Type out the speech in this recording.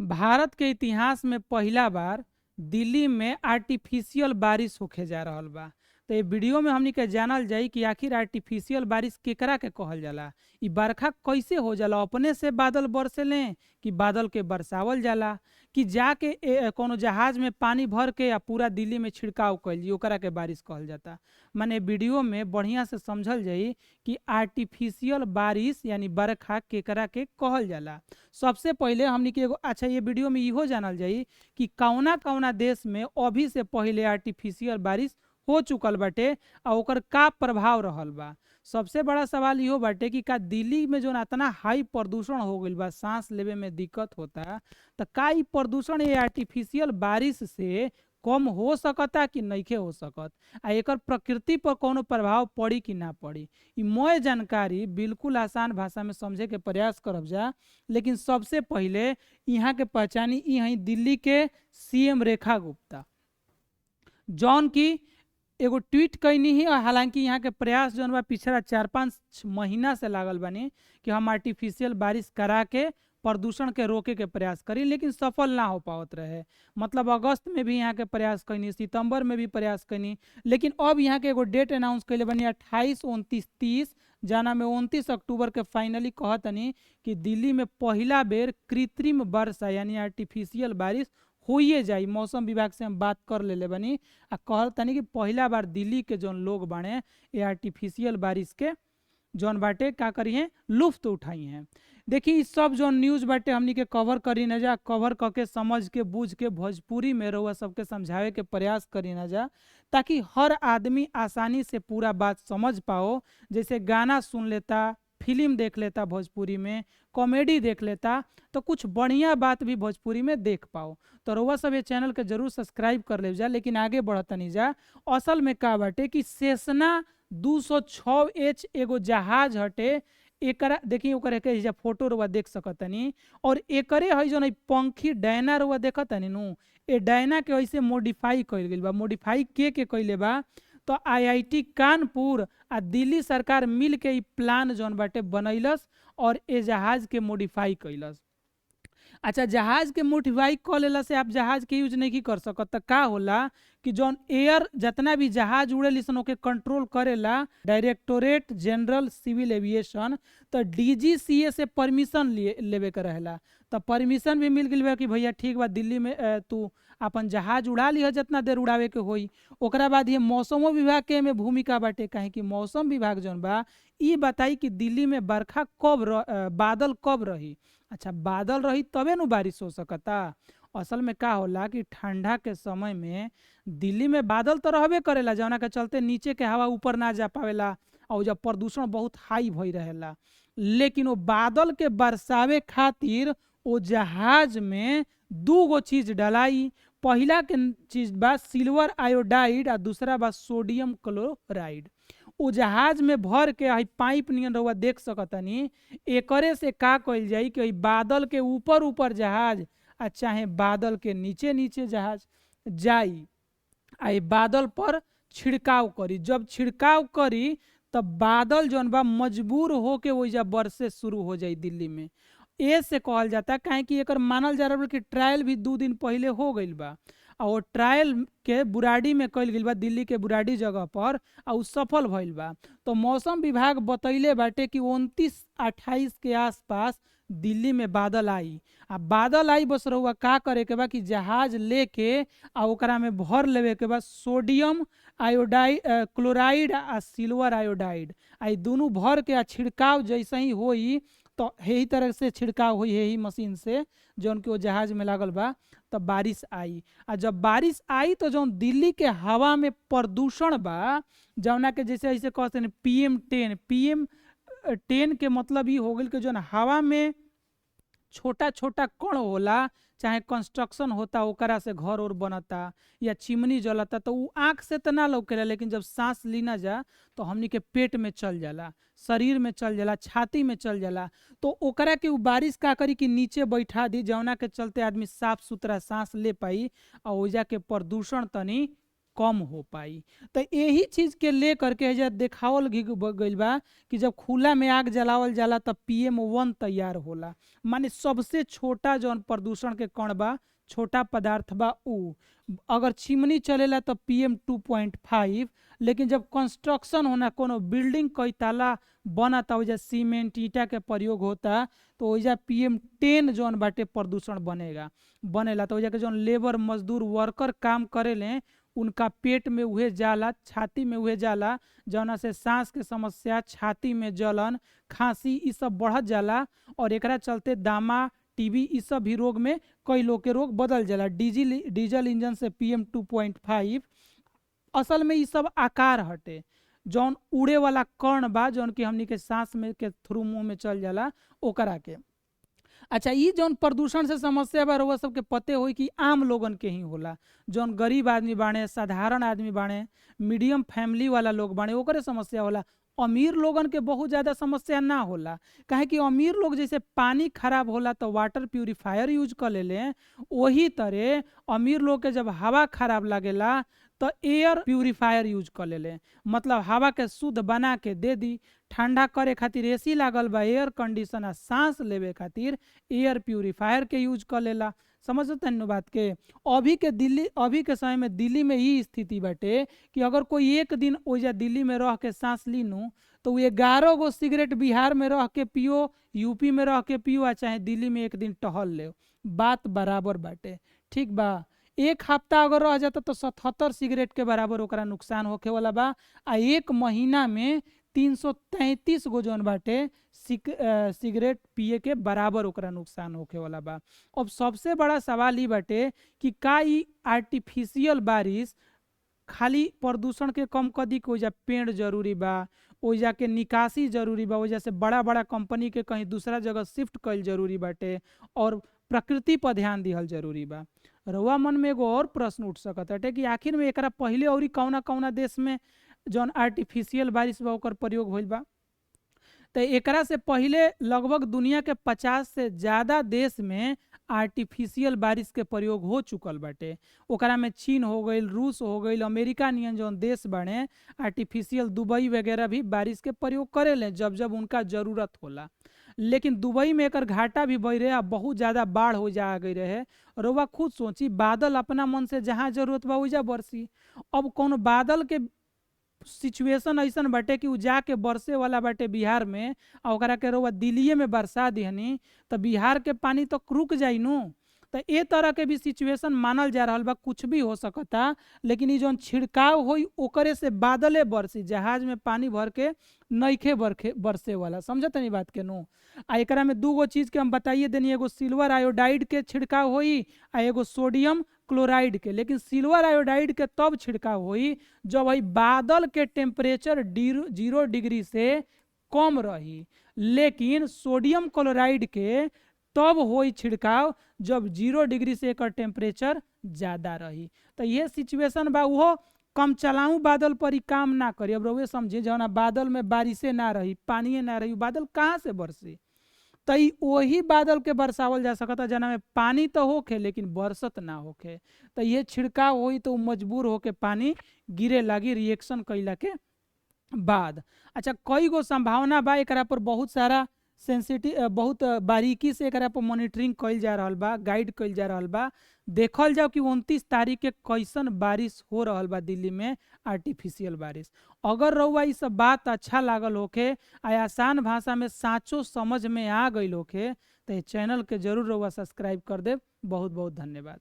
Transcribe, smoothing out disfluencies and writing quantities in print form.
भारत के इतिहास में पहिला बार दिल्ली में आर्टिफिशियल बारिश होखे जा रहल बा। तो ये वीडियो में हमनी के जानल जाई कि आखिर आर्टिफिशियल बारिश केकरा के कहल जाला, इ बरखा कैसे हो जाला, अपने से बादल बरसेले कि बादल के बरसावल जाला, कि जाके कोनो जहाज में पानी भर के या पूरा दिल्ली में छिड़काव कइल जी, ओकरा के बारिश कहल जाता। माने वीडियो में बढ़िया से समझल जाई कि आर्टिफिशियल बारिश यानी बरखा केकरा के कहल जाला। सबसे पहिले हमनी के एगो अच्छा ये वीडियो में इहो जानल जाई कि कौना कौना देश में अभी से पहिले आर्टिफिशियल बारिश हो चुकल बाटे आ ओकर का प्रभाव रहल बा। सबसे बड़ा सवाल इहो बाटे कि का दिल्ली में जोन इतना हाई प्रदूषण हो गइल बा, सांस लेवे में दिक्कत होता, त का इ प्रदूषण ये आर्टिफिशियल बारिश से कम हो सकता कि नइखे हो सकत, आ एकर प्रकृति पर कोनो प्रभाव पड़ी कि ना पड़ी। इ मय जानकारी बिल्कुल आसान भाषा में समझे के प्रयास करब जा। लेकिन सबसे पहिले यहाँ के पहचानी इ हई दिल्ली के सीएम रेखा गुप्ता, जौन की एगो ट्वीट कैनी ही, और हालांकि यहाँ के प्रयास जौन बा पिछला 4-5 महीना से लागल बानी कि हम आर्टिफिशियल बारिश करा के प्रदूषण के रोके के प्रयास करी, लेकिन सफल ना हो पावत रहे। मतलब अगस्त में भी यहाँ के प्रयास कैनी, सितंबर में भी प्रयास कैनी, लेकिन अब यहाँ के एगो डेट अनाउंस कैले बानी 28, 29, 30, जाना में 29 अक्टूबर के फाइनली कहतनी कि दिल्ली में पहिला बेर कृत्रिम वर्षा यानी आर्टिफिशियल बारिश होइए जाई। मौसम विभाग से हम बात कर लेले बानी आ कहतनी कि पहिला बार दिल्ली के जौन लोग बाणे ये आर्टिफिशियल बारिश के जौन बाटे का करी हैं, लुफ्त उठाई हैं। देखी इ सब जौन न्यूज बाटे हमनी के कवर करी न जा, कवर करके समझ के बूझ के भोजपुरी में रउआ सबके समझावे के प्रयास करी न जा, ताकि हर आदमी आसानी से पूरा बात समझ पाओ। जैसे गाना सुन लेता, फिल्म देख लेता भोजपुरी में, कॉमेडी देख लेता, तो कुछ बढ़िया बात भी भोजपुरी में देख पाओ। तो रउआ सब ये चैनल के जरूर सब्सक्राइब कर ले जा। लेकिन आगे बढ़तनी जा, असल में का बाटे कि सेसना 206 एच एगो जहाज हटे, एकरा देखी ओकर एक एहिजा फोटो रउआ देख सकतनी, और एकरे है जौन पंखी डायना रउआ देखतनी नु, ए डायना के ऐसे मॉडिफाई कइल गेल बा। मॉडिफाई के कइले बा तो आईआईटी कानपुर आ दिल्ली सरकार मिल के इ प्लान जौन बाटे बनैलस और ए जहाज के मॉडिफाई कैलस। अच्छा, जहाज के मॉडिफाई क लेला से आप जहाज के यूज नहीं कर सकत, त का होला कि जौन एयर जितना भी जहाज उड़ेली सन ओके कंट्रोल करेला डायरेक्टोरेट जनरल सिविल एविएशन, तो डीजीसीए से परमिशन लेवे के रहेला। तो परमिशन भी मिल गइल बा कि भैया ठीक बा, दिल्ली में तू अपन जहाज उड़ा लिह जितना देर उड़ावे के होई। ओकरा बाद ये मौसमो विभाग के में भूमिका बाटे, काहे कि मौसम विभाग जौन बा ई बताई कि दिल्ली में बरखा कब बादल कब रही। अच्छा, बादल रही तबे नु बारिश हो सकता। असल में का होला कि ठंडा के समय में दिल्ली में बादल तो रहबे करेला, जौना के चलते नीचे के हवा ऊपर ना जा पावेला और जब प्रदूषण बहुत हाई भई रहेला। लेकिन वो बादल के बरसावे खातिर वो जहाज में दू गो चीज डलाई। पहिला के चीज बा सिल्वर आयोडाइड आ दूसरा बा सोडियम क्लोराइड। वो जहाज में भर के हई पाइप नियन रउआ देख सकतनी, एकरे से का कइल जाई कि बादल के ऊपर ऊपर जहाज आ चाहे बादल के नीचे नीचे जहाज जाई आ बादल पर छिड़काव करी। जब छिड़काव करी तब बादल जौन बा मजबूर होके ओइजा बरसे शुरू हो जाई दिल्ली में। ए से कहल जाता काहे कि एकर मानल जा रहल कि ट्रायल भी 2 दिन पहले हो गइल बा और ट्रायल के बुराड़ी में कइल गइल बा, दिल्ली के बुराड़ी जगह पर, आ उ सफल भइल बा। तो मौसम विभाग बतैले बाटे कि 29, 28 के आसपास दिल्ली में बादल आई। आ बादल आई बस रउआ का करे के बा कि जहाज लेके आ ओकरा में भर लेवे के बा सोडियम आयोडाइड क्लोराइड आ सिल्वर आयोडाइड, आ ई दुनू भर के आ छिड़काव जैसे ही होई तो यही तरह से छिड़काव हुई यही मशीन से जौन कि वो जहाज में लागल बा, तब बारिश आई। आ जब बारिश आई तो जौन दिल्ली के हवा में प्रदूषण बा, जौना के जैसे ऐसे कहते हैं PM10, PM10 के मतलब ये हो गइल कि जौन हवा में छोटा छोटा कण होला, चाहे कंस्ट्रक्शन होता ओकरा से घर और बनता या चिमनी जलता, तो उ आँख से तो ना लौकेला, लेकिन जब सांस लीना जा तो हमनी के पेट में चल जाला, शरीर में चल जाला, छाती में चल जाला। तो ओकरा के उ बारिश का करी कि नीचे बैठा दी, जौना के चलते आदमी साफ सुथरा सांस ले पाई और ओइजा के प्रदूषण तनी कम हो पाई। तो यही चीज के ले करके एहिजा देखावल गइल बा कि जब खुला में आग जलावल जाला तब PM1 तैयार होला, माने सबसे छोटा जौन प्रदूषण के कण बा, छोटा पदार्थ बा उ। अगर चिमनी चलेला तो PM2.5, लेकिन जब कंस्ट्रक्शन होना, कोनो बिल्डिंग कई ताला बनता, ओइजा सीमेंट ईटा के प्रयोग होता, तो ओइजा PM10 जौन बाटे प्रदूषण बनेगा बनेला। तो ओइजा के जौन लेबर मजदूर वर्कर काम करेले उनका पेट में उहे जाला, छाती में उहे जाला, जौना से सांस के समस्या, छाती में जलन, खांसी इ सब बढ़त जाला और एकरा चलते दामा, टीबी इ सब भी रोग में कई लोग के रोग बदल जाला। डीजल इंजन से PM2.5 असल में इ सब आकार हटे, जौन उड़े वाला कण बा जौन कि हमनी के सांस में के थ्रू मुंह में चल जाला ओकरा के। अच्छा, ई जौन प्रदूषण से समस्या बा रउआ सबके पते होई कि आम लोगन के ही होला, जौन गरीब आदमी बाणे, साधारण आदमी बाणे, मीडियम फैमिली वाला लोग बाणे, ओकरे समस्या होला। अमीर लोगन के बहुत ज़्यादा समस्या ना होला, काहे कि अमीर लोग जैसे पानी खराब होला तो वाटर प्यूरीफायर यूज कर लेले, वही तरह अमीर लोग के जब हवा खराब लागेला तो एयर प्यूरीफायर यूज कर लेले, मतलब हवा के शुद्ध बना के दे दी। ठंडा करे खातिर एसी लागल बा, एयर कंडीशन, आ सांस लेवे खातिर एयर प्यूरीफायर के यूज कर लेला। समझते नु बात के। अभी के समय में दिल्ली में ई स्थिति बाटे कि अगर कोई एक दिन ओइजा दिल्ली में रह के सांस लीनू तो 11 गो सिगरेट बिहार में रह के पियो, यूपी में रह के पियो, आ चाहे दिल्ली में एक दिन टहल ले, बात बराबर बाटे। ठीक बा, एक हफ्ता अगर रह जाता तो 77 सिगरेट के बराबर ओकरा नुकसान होखे वाला बा, आ एक महीना में 333 गो जौन बाटे सिगरेट पिए के बराबर ओकरा नुकसान होखे वाला बा। अब सबसे बड़ा सवाल ई बाटे कि का ई आर्टिफिशियल बारिश खाली प्रदूषण के कम कर दी कि ओइजा पेड़ जरूरी बा, ओइजा के निकासी जरूरी बा, ओइजा से बड़ा बड़ा कंपनी के कहीं दूसरा जगह शिफ्ट कईल जरूरी बाटे और प्रकृति पर ध्यान दिहल जरूरी बा। रउआ मन में एगो और प्रश्न उठ सकत बाटे कि आखिर में एकरा पहिले औरी कौना कौना देश में जौन आर्टिफिशियल बारिश बा ओकर प्रयोग होइल बा। तो एकरा से पहिले लगभग दुनिया के 50 से ज़्यादा देश में आर्टिफिशियल बारिश के प्रयोग हो चुकल बाटे। ओकरा में चीन हो गईल, रूस हो गईल, अमेरिका नियन जौन देश बाड़े आर्टिफिशियल दुबई वगैरह भी बारिश के प्रयोग करेले जब जब उनका जरूरत होला। लेकिन दुबई में एकर घाटा भी बढ़ रहे आ बहुत ज़्यादा बाढ़ हो जा गई रहे। रउआ खुद सोची, बादल अपना मन से जहाँ जरूरत बा ओइजा बरसी। अब कौन बादल के सिचुएशन ऐसन बाटे कि उ जाके बरसे वाला बाटे बिहार में आ ओकरा के रउआ दिल्लीए में बरसा दिहनी तो बिहार के पानी तो रुक जाई नु। तो ए तरह के भी सिचुएशन मानल जा रहल बा, कुछ भी हो सकता, लेकिन ई जौन छिड़काव होई ओकरे से बादले बरसी, जहाज में पानी भर के नइखे बरसे वाला। समझतनी बात के नु। आ एकरा में दू गो चीज के हम बताइए देनी, एगो सिल्वर आयोडाइड के छिड़काव होई आ एगो सोडियम क्लोराइड के। लेकिन सिल्वर आयोडाइड के तब छिड़काव होई जब हई बादल के टेम्परेचर 0 डिग्री से कम रही, लेकिन सोडियम क्लोराइड के तब होई छिड़काव जब 0 डिग्री से एकर टेम्परेचर ज़्यादा रही। तो ये सिचुएशन बा, उहो कम चलाऊँ बादल पर ही काम ना करी। अब रउए समझे, जौना बादल में बारिशे ना रही, पानिए ना रही, बादल कहाँ से बरसी? तो ई वही बादल के बरसावल जा सकता जना में पानी तो होखे लेकिन बरसत ना होखे। तो ये छिड़काव होई तो मजबूर होके पानी गिरे लागी रिएक्शन कैला के बाद। अच्छा, कई गो संभावना बा एकरा पर, बहुत सारा सेंसिटिव, बहुत बारीकी से एकरा पर मॉनिटरिंग कइल जा रहल बा, गाइड कइल जा रहल बा। देखल जाओ कि 29 तारीख के कैसन बारिश हो रहल बा दिल्ली में, आर्टिफिशियल बारिश। अगर रउआ ई सब बात अच्छा लागल होखे आ आसान भाषा में साँचो समझ में आ गइल होखे तो ये चैनल के जरूर रउआ सब्सक्राइब कर देब। बहुत बहुत धन्यवाद।